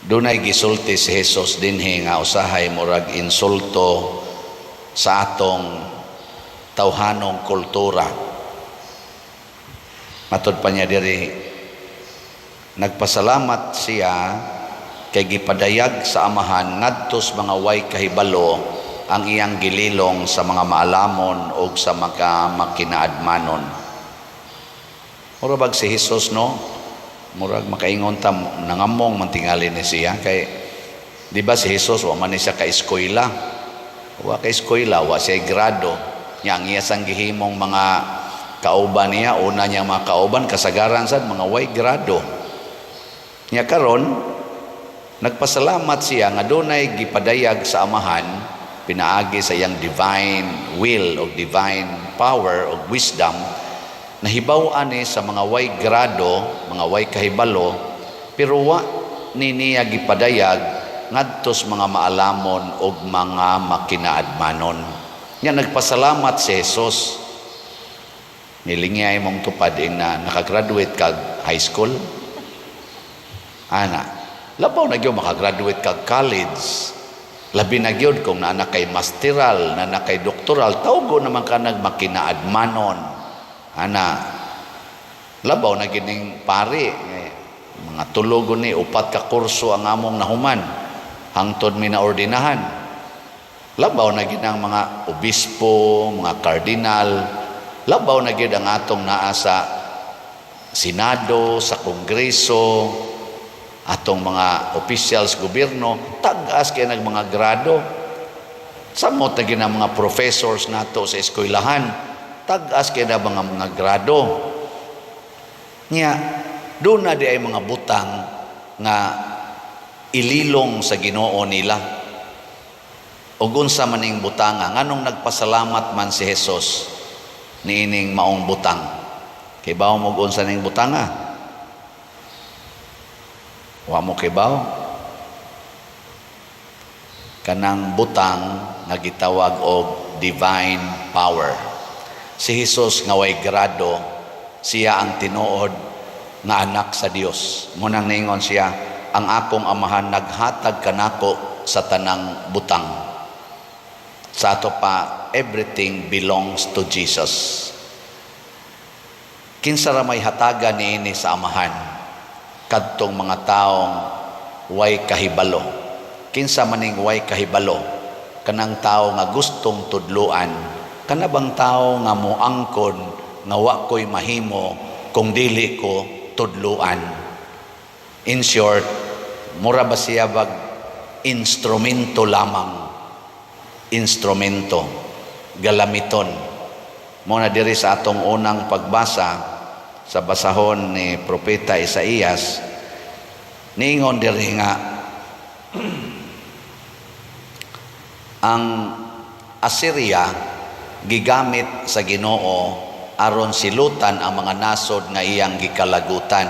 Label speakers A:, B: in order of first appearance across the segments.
A: Dunay gisulti si Jesus dinhi nga usahay murag insulto sa atong tawhanong kultura. Matod pa niya diri, nagpasalamat siya kay gipadayag sa Amahan ngadto sa mga way kahibalo ang iyang gililong sa mga maalamon o sa mga makinaadmanon. Mura bag si Jesus, no? Murag makaingon ta, nangamong man tingali ni siya kay di ba si Jesus wa man ni siya ka eskwela. Wa ka eskwela, wa siya grado. Nya ang iya sang gihimong mga kauban niya, una niya mga kauban kasagaran sad mga way grado. Nya karon nagpasalamat siya nga dunay gipadayag sa Amahan pinaagi sa iyang divine will o divine power o wisdom, nahibaw-an ni sa mga way grado, mga way kahibalo, pero wa ni niya gipadayag ngadto sa mga maalamon og mga makinaadmanon. Nya nagpasalamat si Jesus. Nilingya imong tupad na nakagraduate kag high school. Ana, labaw na gyud makagraduate kag college. Labi na gyud kung naa kay masteral, naa kay doktoral, tawgo naman ka nagmakinaadmanon. Ana, labaw na gining pari. Eh, mga tulo ni upat ka kurso ang among nahuman hangtod mi na ordinahan. Labaw na gid ang mga obispo, mga kardinal, labaw na gid ang atong naa sa Senado, sa Kongreso, atong mga officials gobyerno, tag-as kay nag mga grado. Samot na gid ang mga professors nato sa eskwelahan, tag-as kay na mga grado. Nya, doon na di ay mga butang nga ililong sa Ginoo nila. Ug unsa man ning butanga, nganong nagpasalamat man si Jesus niining maong butang? Kay bawo mo unsa ning butanga? Wa mo kibaw? Kanang butang nga gitawag og divine power. Si Jesus nga way grado, siya ang tinuod nga anak sa Dios. Munang ningon siya, "Ang akong Amahan naghatag kanako sa tanang butang." Sa ato pa, everything belongs to Jesus. Kinsa ra may hatagan niini sa Amahan? Kadtong mga taong way kahibalo. Kinsa maning way kahibalo? Kanang tao nga gustong tudluan. Kana bang tao nga moangkon nga wa ko'y mahimo kung dili ko tudluan? In short, mura ba siya bag instrumento lamang? Instrumento, galamiton. Mo na diri sa atong unang pagbasa sa basahon ni Propeta Isaías, niingon diri nga ang Assyria gigamit sa Ginoo aron silutan ang mga nasod nga iyang gikalagutan.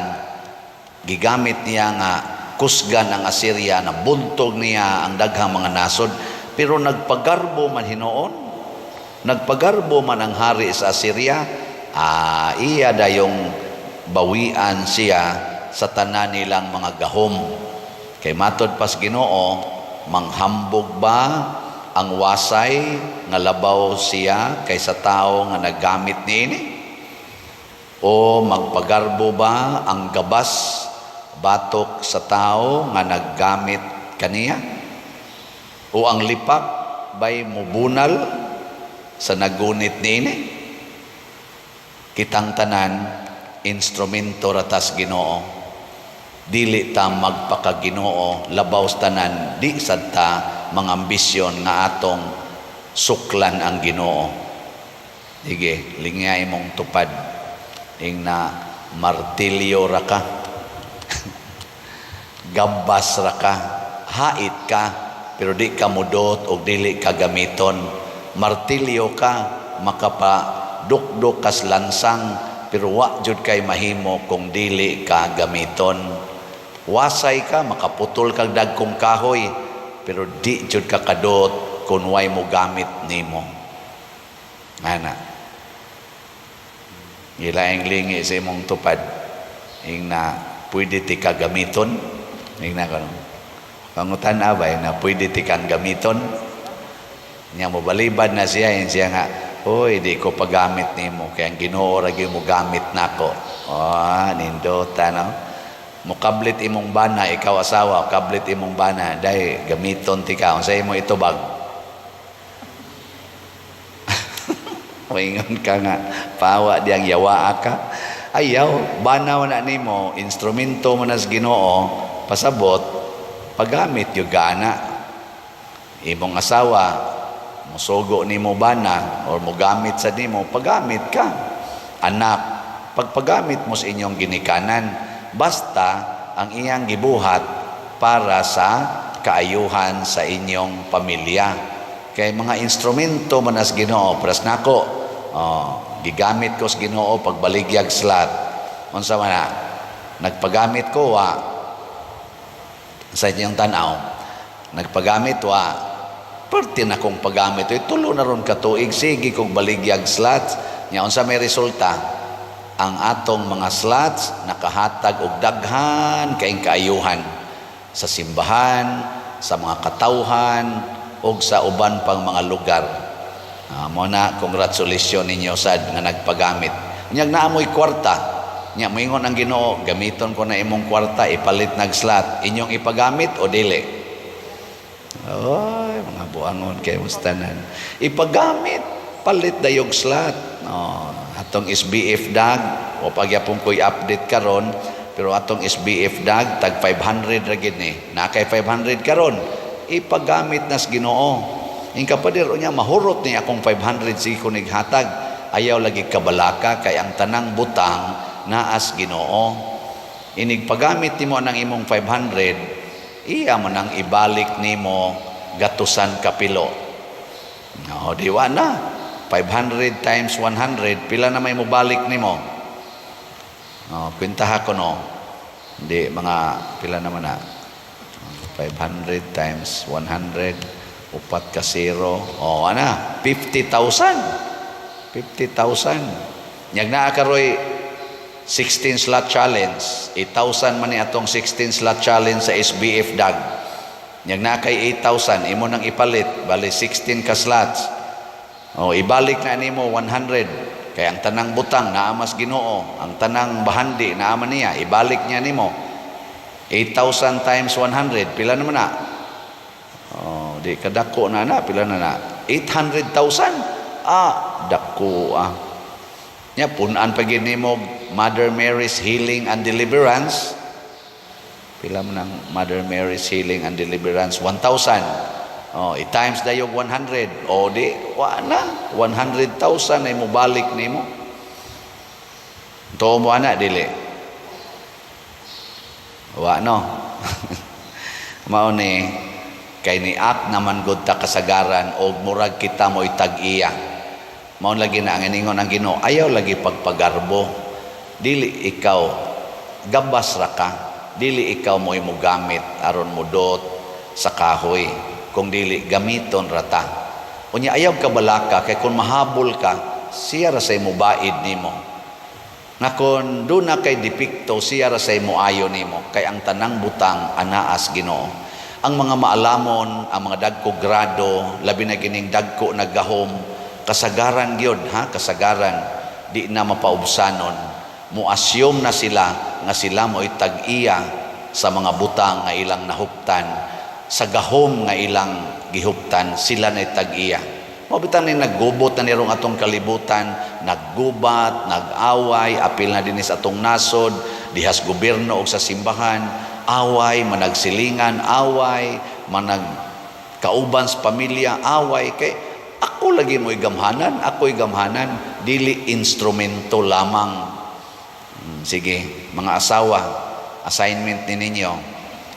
A: Gigamit niya nga kusgan ang Assyria na buntog niya ang daghang mga nasod, pero nagpagarbo man hinuon, nagpagarbo man ang hari sa Assyria, iya dayong bawian siya sa tanan nilang mga gahom. Kay matod pas Ginoo, manghambog ba ang wasay nga labaw siya kaysa tao nga naggamit niini? O magpagarbo ba ang gabas batok sa tao nga naggamit kaniya? O ang lipak bay mubunal sa nagunit niini? Kitang tanan instrumento ra tas Ginoo. Dili ta magpakaginoo, labaw sa tanan di sad ta mga ambisyon nga atong suklan ang Ginoo. Sige, lingya imong tupad ing na martilyo ra ka, gabas ra ka, hait ka, pero di ka mudot o dili ka gamiton. Martilyo ka, makapa dukduk kas lansang, pero wa jud kay mahimo kung dili ka gamiton. Wasay ka, makaputol kag dagkong kahoy, pero di jud ka kadot kung way mo gamit nimo. Ana. Ilaing lingi sa imong tupad ing na pwede ti ka gamiton ing na kanon. Pangutan-a ba na pwede tikang gamiton? Nya mobalibad na siya, yun siya nga, "Uy, di ko pagamit nimo kay ang Ginoo ra gyud mo gamit nako." Oh, nindota, no? Mukablit imong bana, ikaw asawa, kablit imong bana, "Day, gamiton tika." Unsa imo itubag? Moingon ka nga, "Pawa diyang yawa ka." Ayaw, banaw na nimo, instrumento mo nas Ginoo, pasabot, paggamit yung gana. Imong asawa, musugo nimo bana or mugamit sa nimo, paggamit ka. Anak, pagpagamit mo sa inyong ginikanan, basta ang iyang gibuhat para sa kaayuhan sa inyong pamilya. Kay mga instrumento man as Ginoo, pras nako, oh, gigamit ko sa Ginoo pagbaligyag slot. Unsa man na? Nagpagamit ko wa sa inyong tanaw. Nagpagamit wa? Perti na kong paggamit. Uy, 3 na ron ka tuig, sige kong baligyag slots. Nya unsa may resulta? Ang atong mga slots nakahatag og daghan kaing kaayuhan sa simbahan, sa mga katawhan, ug sa uban pang mga lugar. Mo na congratulations ninyo sad nga nagpagamit. Unyag naamoy kwarta. Nya moingon ang Ginoo, "Gamiton ko na imong kwarta ipalit nag slot." Inyong ipagamit o dili? Oy, mga buangon kay mustanan. Ipagamit, palit dayog slot. Oh, atong SBF dag, o pagyapon ko'y update karon, pero atong SBF dag tag 500 ra gid ni. Na kay 500 karon, ipagamit nas Ginoo. Ing kapader unya mahurot ni akong 500, sige ko nighatag. Ayaw lagi kabalaka kay ang tanang butang naas Ginoo. Inig pagamit nimo ang imong 500, iya mo nang ibalik nimo gatusan kapilo. No, di wa na. 500 times 100, pila na may mobalik nimo? Oh, kwentaha ko, no. Hindi, mga pila naman na. 500 times 100, upat ka zero. Oh, ana, 50,000. 50,000. Nyag naa karoy 16 slot challenge. 8,000 man ni atong 16 slot challenge sa SBF dag. Nyag naa kay 8,000, imo nang ipalit, bali 16 ka slots. Oh, ibalik na nimo 100. Kay ang tanang butang naamas Ginoo, ang tanang bahandi naama niya, ibalik niya nimo. 8,000 times 100, pila naman na? Oh, di kadako na na, pila na na? 800,000. Ah, dako ah. Nya punan pa gid nimo Mother Mary's Healing and Deliverance. Pila man ang Mother Mary's Healing and Deliverance? 1,000. Oh, i-times dayog 100. O di, wa na. 100,000 ay mobalik nimo. Tuo mo ana, dili? Wa, no? Mao ni kay ni act naman gud ta kasagaran og murag kita mo'y tag-iya. Mao lagi na ang iningon ang Ginoo, ayaw lagi pagpagarbo. Dili ikaw, gabas ra ka. Dili ikaw mo'y mogamit aron mudot sa kahoy. Kung dili gamiton ra ta. Unya ayaw ka balaka kay kung mahabol ka, siya ra say mobaid nimo. Nga kung doon na kay depekto, siya ra say moayo nimo kay ang tanang butang anaas Ginoo. Ang mga maalamon, ang mga dagko grado, labi na kining dagko na gahom, kasagaran gyud ha, kasagaran di na mapaubsanon. Mo-assume na sila nga sila mo'y tag-iya sa mga butang nga ilang nahuptan, sa gahom nga ilang gihuptan, sila na tag-iya. Mao bitaw ni naggubot na nirong atong kalibutan, naggubat, nag-away, apil na dinhi sa atong nasod, dihas gobyerno o sa simbahan, away, managsilingan, away, manag kauban sa pamilya, away, kay ako lagi mo'y gamhanan, ako'y gamhanan, dili instrumento lamang. Sige, mga asawa, assignment ni ninyo,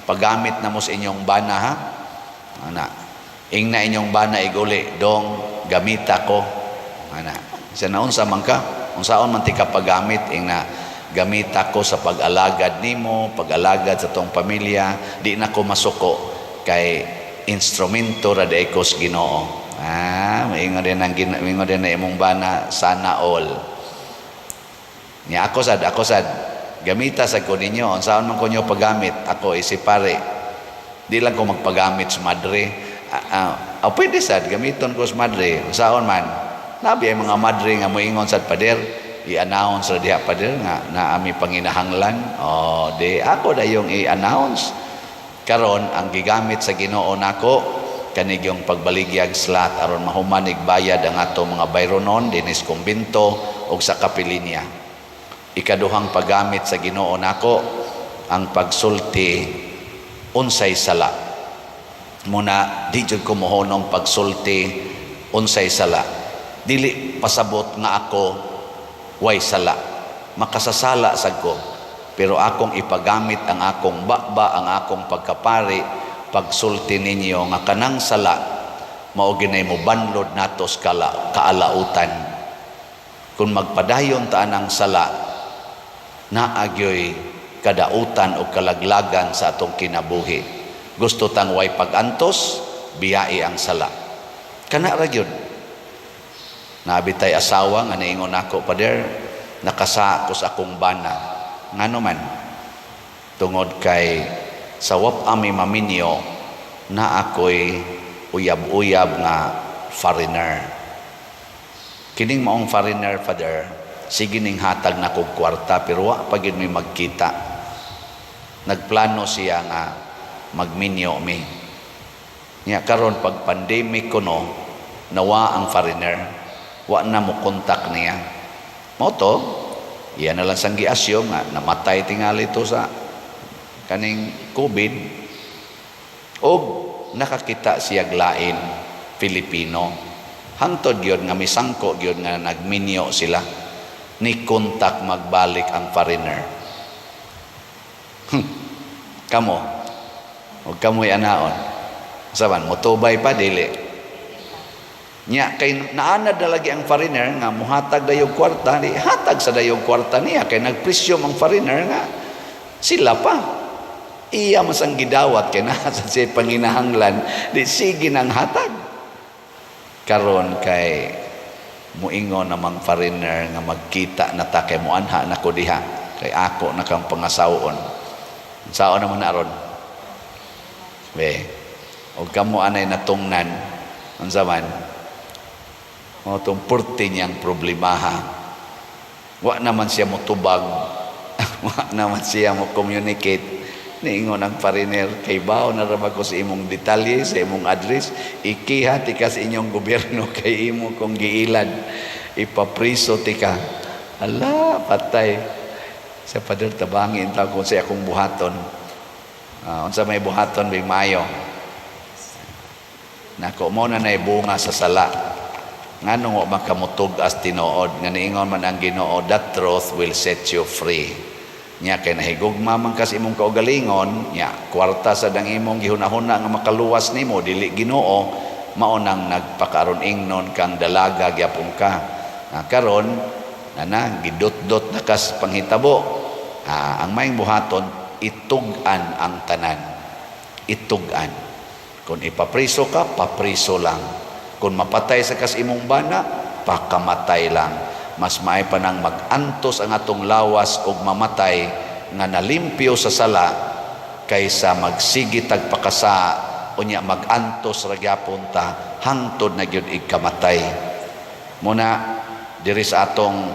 A: paggamit na mo sa inyong bana, ha? Ana, ing na inyong bana iguli, "Dong, gamita ko." Ana, sa naunsa man ka, unsaon man ti ka paggamit, ing na, "Gamita ko sa pag-alagad nimo, pag-alagad sa tong pamilya, di na ko masuko kay instrumento ra di ko sa Ginoo." Ah, maingon din na imong bana, "Sana all." Nya ako sad, gamita sa ko ninyo, unsaon man ko nyo paggamit, ako isip pare. Di lang ko magpagamit sa madre. Pwede sad gamiton ko sa madre. Saon man? Nabi ay mga madre nga moingon sad, "Pader, i-announce ra diha, pader, nga naami panginahanglan." Oh, di ako dayong i-announce. Karon ang gigamit sa Ginoo nako kanigyong pagbaligyag slot aron mahuman bayad ang ato mga bayronon dinis kumbento ug sa kapilinya. Ikaduhang paggamit sa Ginoo nako ang pagsulti unsay sala. Muna di jud ko mohonong pagsulti unsay sala. Dili pasabot nga ako way sala. Makasasala sad ko. Pero akong ipagamit ang akong baba, ang akong pagkapari, pagsulti ninyo nga kanang sala mao ginay mobanlod nato sa kaalautan. Kung magpadayon ta ang sala, naagyoy kadautan o kalaglagan sa atong kinabuhi. Gusto tang way pagantos, biyai ang sala. Kana ra gyud. Naabitay asawa nga niingon nako, "Pader, nakasa ko sa akong bana." Ngano man? Tungod kay sa wap ami maminyo na ako'y uyab-uyab nga foreigner. "Kining maong foreigner, Father, sige ning hatag na kog kwarta, pero wa pa gyud mi magkita." Nagplano siya nga magminyo mi. Nya karon pag pandemic kuno, nawa ang foreigner, wa na mo kontak niya. Mao to, iya na lang sang gi-assume nga namatay tingali to sa kaning COVID og nakakita siya lain Filipino. Hangtod gyud nga misangko gyud nga nagminyo sila, ni kontak magbalik ang foreigner. Kamo ug kamoy anaon saban motubay pa dili nya kay naanad na lagi ang foreigner nga muhatag dayog kwarta, di hatag sa dayog kwarta niya kay nagpresyo ang foreigner nga sila pa iya mas ang gidawat kay naa sa siya panginahanglan, di sige nang hatag. Karon kay muingon namang foreigner nga magkita na ta kay muanha na ko diha kay ako na kang pangasawon. Saon naman na aron be og kamo anay natungnan, unsa man mao tong purti niyang problemaha? Wa naman siya motubag, wa naman siya mo communicate. Niingon ang foreigner, "Kay bawo na ra ba ko sa imong detalye, sa imong address, ikiha tika sa inyong gobyerno kay imo kong giilad. Ipapriso tika." Ala, patay. Sa pader, tabangin ta kung sa akong buhaton. Unsa may buhaton big maayo? Nako mo na nay bunga sa sala. Ngano wa makamutug as tinuod nga niingon man ang Ginoo, "That truth will set you free." Nya kay nahigugma man kas imong kaugalingon, nya kwarta sa dang imong gihunahuna nga makaluwas nimo, dili Ginoo, mao nang nagpakaron ingnon kang dalaga gyapon ka. Na karon nana gidot-dot na kas panghitabo. Ang maayong buhaton, itug-an ang tanan. Itug-an. Kung ipapriso ka, papriso lang. Kung mapatay sa kas imong bana, pakamatay lang. Mas maay pa nang mag-antos ang atong lawas og mamatay nga nalimpyo sa sala kaysa magsigi tag pakasa unya mag-antos ra gyapon ta hangtod na gyud igkamatay. Muna diri sa atong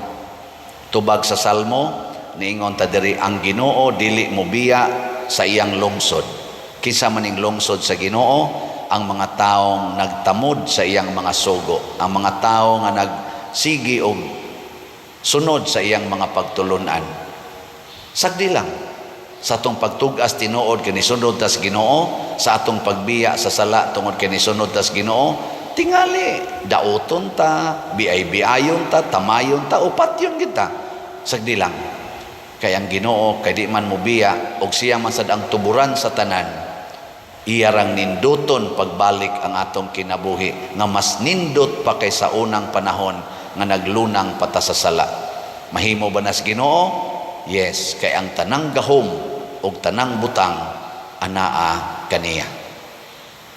A: tubag sa Salmo, niingon ta diri, ang Ginoo dili mobiya sa iyang lungsod. Kinsa maning lungsod sa Ginoo? Ang mga taong nagtamod sa iyang mga sugo, ang mga tao nga nagsigi og sunod sa iyang mga pagtulunan. Sagdi lang sa atong pagtugas tinuod kini sunod tas Ginoo, sa atong pagbiya sa sala tungod kini sunod tas Ginoo, tingali dauton ta, biay-biayon ta, tamayon ta, upatyon kita. Sagdi lang. Kay ang Ginoo kay di man mobiya og siya man sad ang tuburan sa tanan. Iya rang ninduton pagbalik ang atong kinabuhi nga mas nindot pa kay sa unang panahon nga naglunang pata sa sala. Mahimo ba nas Ginoo? Yes, kay ang tanang gahom ug tanang butang anaa kaniya.